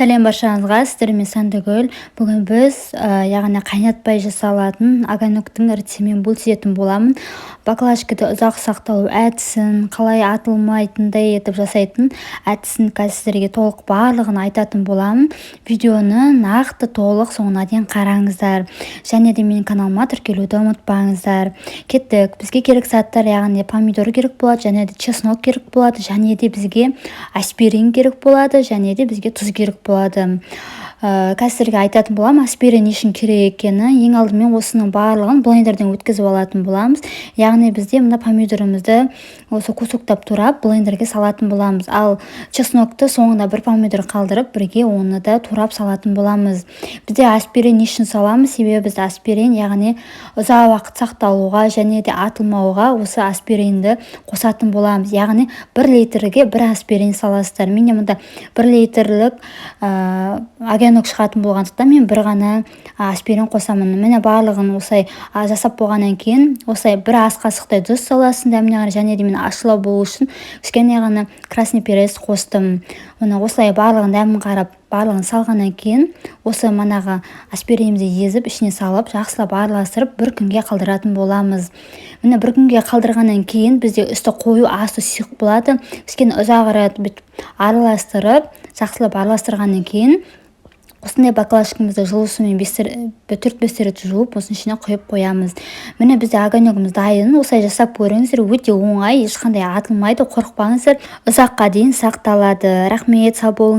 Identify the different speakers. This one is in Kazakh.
Speaker 1: Сәлем баршаңызға! Сіздермен Сандыгүл. Бүгін біз, яғни қайнатпай жасалатын огонёктің рецептімен бөлісетін боламын. Баклажкада ұзақ сақталу әдісін, қалай атылмайтындай етіп жасайтын әдісін қазір сіздерге толық барлығын айтатын боламын. Видеоны нақты толық соңына дейін қараңыздар және де менің каналыма тіркелуді ұмытпаңыздар. Кеттік! Бізге керек заттар, яғни помидор керек болады және де чеснок керек болады, және де бізге аспирин керек болады, және де бізге тұз керек болады. Қазір сіздерге айтатын боламын аспирин не үшін керек екені. Ең алдымен осының барлығын блендерден өткізіп алатын боламыз. Яғни бізде мына помидорымызды осы кусоктап турап, блендерге салатын боламыз. Ал чеснокты соңында бір помидор қалдырып, бірге оны да турап салатын боламыз. Бізде аспирин не үшін саламыз? Себебі біз аспирин, яғни ұзақ уақыт сақталуға және де атылмауға осы аспиринді қосатын боламыз. Яғни 1 литрге бір аспирин саласыздар. Менде мында 1 литрлік огонёк шығатын болғандықтан, мен бір ғана аспирин қосамын. Міне, барлығын осылай жасап болғаннан кейін, осылай бір ас қасықтай тұз саласың дәміне қарай. Және де мен ащылау болу үшін кішкене ғана красный перец қостым. Міне, осылай барлығын дәмін қарап, барлығын салғаннан кейін, осы манағы аспиринімізді езіп, ішіне салып, жақсылап араластырып, бір күнге қалдыратын боламыз. Міне, бір күнге қалдырғаннан кейін бізде үсті қою, асты сұйық болады. Кішкене ұзағырақ бүйтіп араластырып, жақсылап араластырғаннан кейін, осындай баклажкамызды жылы сумен 4-5 рет жуып, осының ішіне құйып қоямыз. Міне, бізде огонёгіміз дайын. Осылай жасап көріңіздер, өте оңай, ешқандай атылмайды, қорықпаңыздар, ұзаққа дейін сақталады. Рахмет, сау болыңыз.